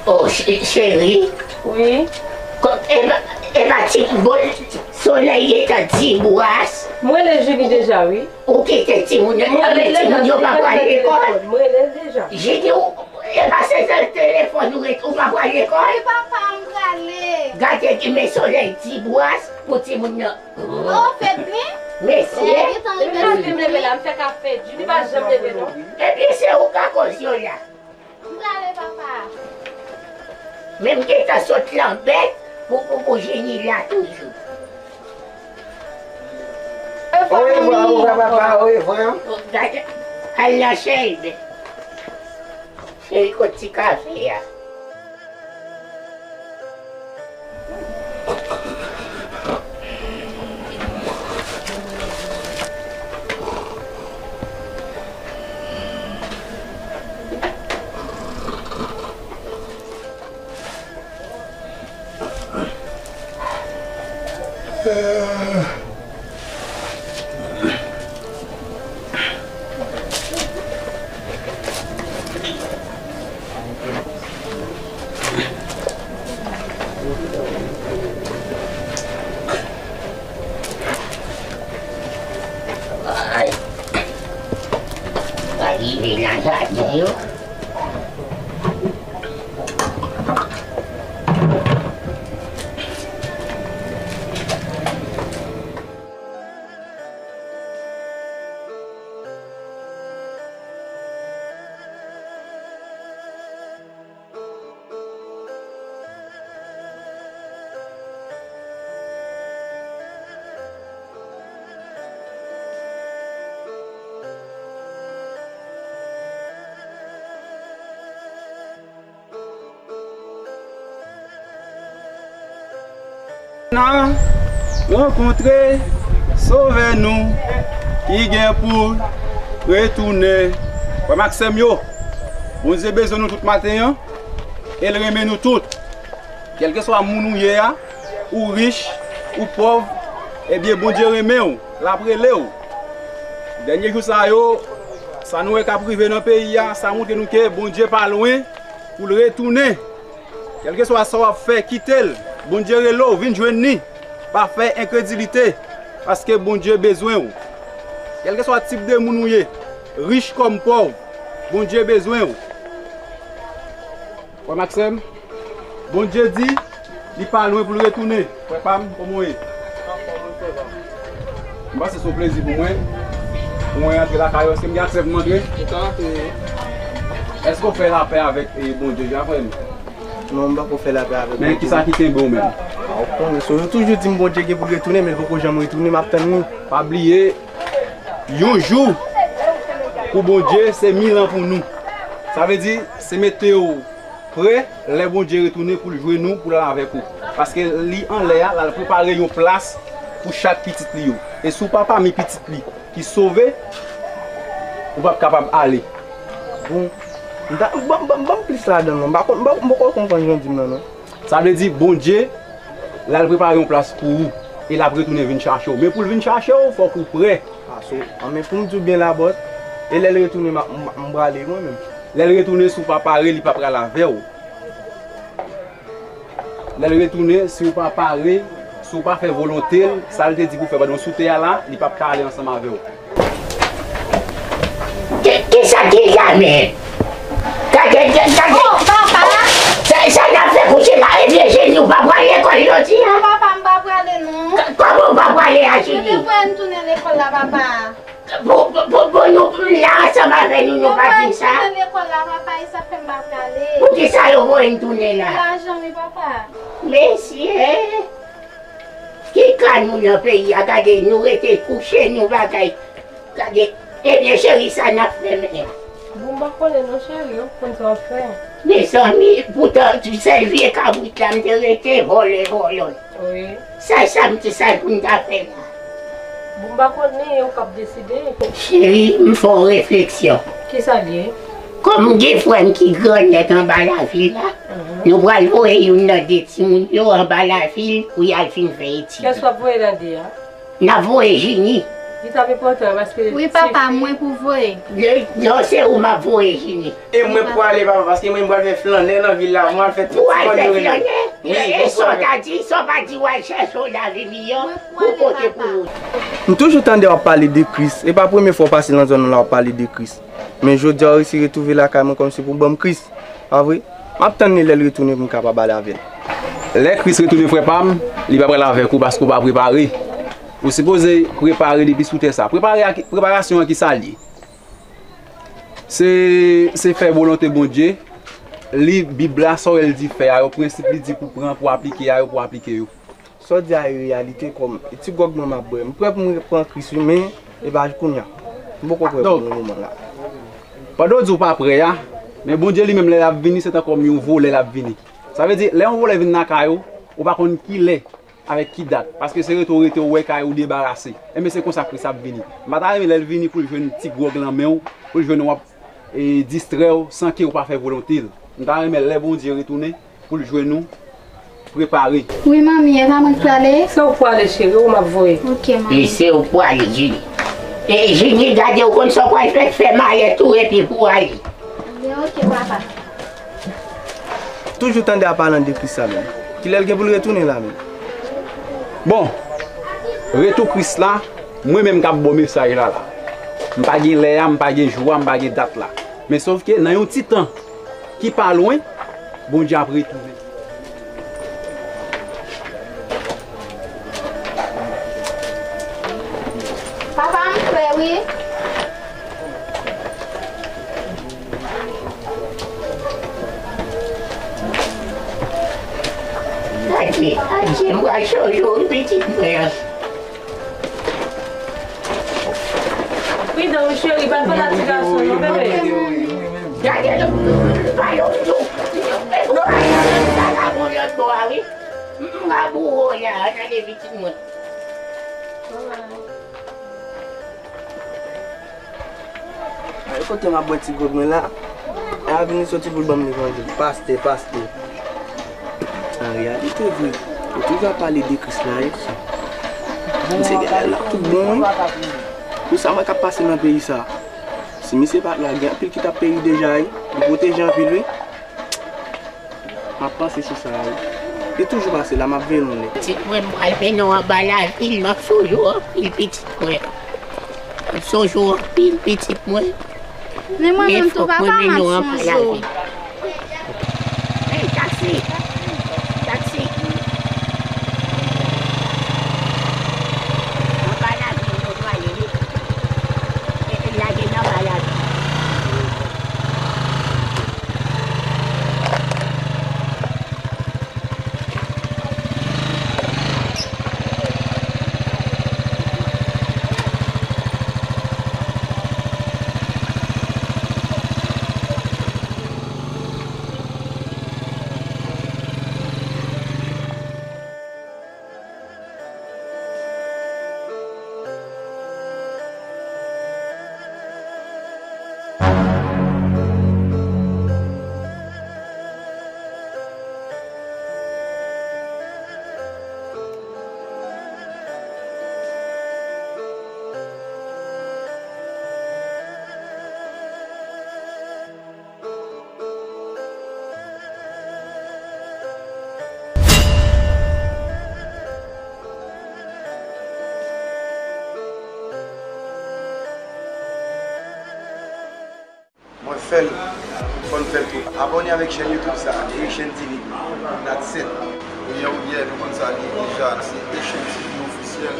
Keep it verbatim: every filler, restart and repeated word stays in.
Oh, ch- cheri. Wi. Ko- E pa, e pa ti bòl solèy gentan di bras. Mwen rele Jini deja, wi. Ou kite timoun nan, Mwen rele timoun yo pa pral lekòl. Mwen rele deja. Jini, ou, e pa se sèl telefòn ou ret, ou pa pral lekòl. Wi, papa, m prale. Gade ki men solèy di bras pou timoun nan. Oh, fèt byen. Mesye. Depi maten m leve la, m fè kafe, Jini pa janm leve, non. Ebyen, se ou k akoz yo la. M prale, papa. Men m gentan sot lanbèt pou, pou, pou Jini la toujou. Orevwa, orevwa, papa, orevwa. Gade, al nan chèlbè. Cheri, kot ti kafe a? Ay. Pa rive nan jaden yo. N a rankontre Sovè nou ki gen pou retounen. Frè m ak sè m yo, Bondye bezwen nou tout maten an, e l renmen nou tout. Kèlkeswa moun ou ye a, ou rich, ou pòv, ebyen, Bondye renmen w, l ap rele w. Dènye jou sa yo, sa nou wè k ap rive nan peyi a, sa montre nou ke Bondye pa lwen pou l retounen. Kèlkeswa sa w ap fè, kite l. Bondye rele w, vin jwenn li. Pa fè enkredilite, paske Bondye bezwen w. Kèlkeswa tip de moun ou ye, rich kòm pòv, Bondye bezwen w. Frè m ak sè m, Bondye di li pa lwen pou l retounen. Frè pa m, kòman w ye? M panse se yon plezi pou mwen, pou mwen antre lakay ou. Èske m gen aksè pou m antre? Ou ka antre. Èske w fè lapè avèk, eh, Bondye deja, frè m? Non, m pako fè lapè avèk Bondye. Men kisa ki kenbe w menm? A, ou konnen, so, yo toujou di m Bondye gen pou l retounen, men l poko janm retounen, m ap tann li. Pa bliye, yon jou pou Bondye, se mil an pou nou. Sa vle di, se mete w prè, lè Bondye retounen pou l jwenn ou, pou l al avèk ou. Paske li anlè a, l al prepare yon plas pou chak pitit li yo. E si w pa pami pitit li ki sove, ou p ap kapab ale. Bon, m ta, ban, ban, ban m plis ladan l non. M pa konn, m pa, m poko konprann jan w di m nan non. Sa vle di, Bondye, l al prepare yon plas pou ou, e l ap retounen vin chache w. Men pou l vin chache w, fòk ou prè. A, so, a, men pou m di w byen labòt, e lè l retounen, m a, m, m prale mwen menm. Lè l retounen, si w pa pare, li pa pral avè w. Lè l retounen, si w pa pare, si w pa fè volonte l, sa l te di pou w fè pandan w sou tè a la, li p ap ka ale ansanm avè w. Ki, kisa ki la menm? Gade, gade, gade. Oh, papa! Sa, sa n ap fè kouche la, ebyen, Jini, ou pa pral lekòl jodi a? Non, papa, m pa prale, non. K- kòman ou pa prale a, Jini? Mwen te kwè n tounen lekòl la, papa. Pou, pou, pou, pou nou la ansanm avè nou, nou pa di sa? Mwen te kwè n tounen lekòl la, papa, e sa fè m pa prale. Poukisa yo voye n tounen la? Lajan, wi, papa. Mesye! Ki ka nou nan peyi a, gade, nou rete kouche, nou bagay. Gade, ebyen, cheri, sa n ap fè menm? Bon, m pa konnen non, cheri, ou konn sa w ap fè. Mezanmi, poutan, sèl vye kabrit la, m te rete vòlè, vòlè. Wi. Sa, sa, m te sa pou m ta fè la. Bon, m pa konnen, ou k ap deside. Cheri, m fè yon refleksyon. Kisa l ye? Kòm m gen frè m ki grannèt anba lavil la, mhm, nou pral voye youn nan de timoun yo anba lavil pou y al fin fè etid. Kiyès w ap voye nan de a? N ap voye Jini. Li t ap enpòtan paske... Wi, papa, mwen pou voye. Non, se ou m ap voye, Jini. E mwen pou ale, papa, paske mwen, mwen pral fè flannè nan vil la, mwen al fè tout ti bòn yo rele. Ou al fè flannè? Wi, e sa w ta di, sa w pa di w al chèche yon lavi miyò pou pote pou ou. M toujou tande w ap pale de Kris. E pa premye fwa w pase nan zòn nan la w ap pale de Kris. Men jodi a w resi retwouve lakay mwen kòmsi pou ban m Kris. Pa vre? M ap tann li lè l retounen pou m kapab ale avè l. Lè Kris retounen, frè pa m, li pa pral avèk ou paske w pa prepare. Ou sipoze prepare depi sou tè sa. Prepare a ki, preparasyon an ki sa l ye? Se, se fè volonte Bondye. Li Bib la, sa w wè l di fè a yo, prensip li di pou pran, pou aplike a yo, pou aplike yo. Sa w di a e reyalite kòm e ti gwòg mwen m ap bwè. M prè pou mwen pran Kris wi, men e pa kounye a. M poko prè pou yon moman la. Pandan w di w pa prè a, men Bondye li menm lè l ap vini, se tankou yon vòlè l ap vini. Sa vle di, lè yon vòlè vin lakay ou, ou pa konn ki lè, avèk ki dat. Paske se rete w rete w wè kay ou debarase. Enben se konsa Kris ap vini. M pa ta renmen lè l vini pou l jwenn ti gwòg nan men w, pou l jwenn w ap e distrè w san ke w pa fè volonte l. M ta renmen lè Bondye retounen pou l jwenn ou prepare. Wi, manmi, e pa mwen k prale? Se ou k prale, cheri, ou m ap voye. Ok, manmi. E se ou k prale, Jini. E Jini, gade, ou konn sa w pral fè, fè malèt ou epi pou ale. Ebyen, ok, papa. Toujou tande a palan de Kris la menm. Kilè l gen pou l retounen la menm? Bon, retou Kris la, mwen menm k ap ba w mesaj la la. M pa gen lè a, m pa gen jou a, m pa gen dat la. Men sòf ke nan yon ti tan ki pa lwen, Bondye ap retounen. Papa, m prè wi. Adye, adye, m pral chanje w wi pitit mwen. Pridan wi cheri, pa l pale a ti gason non, bebe. Gade, m pale w tou. M pale w tou. Sa ka bon lòt bò a wi. M pa boure w la, tande pitit mwen. Ay, kote m ap bwè ti gwòg mwen la? Ay, a vini soti pou l ban m levanjil. Pastè, pastè. An reyalite vre, yo toujou ap pale de Kris la, wi. Misye genlè la tout bon, wi. Pou sa m wè k ap pase nan peyi sa. Si misye pa t la, gen anpil ki t ap peri deja, wi. Li pwoteje anpil, wi. M ap panse sou sa, wi. Li toujou pase la, m ap veye l yon lè. Pitit mwen, m pral mennen w anba lavil, m ap sonje w anpil, pitit mwen. M ap sonje w anpil, pitit mwen. Men mwen menm tou, papa, m ap sonje w. Hey, taksi! Taksi! Anba lavil nou prale, wi. Lage n anba lavil. Mwen fè l, fò n fè l tou. Abòne avèk chèn YouTube sa, Haitian T V. That's it. Ebyen, ebyen, nou konn sa li ye deja, se Haitian T V ofisyèl.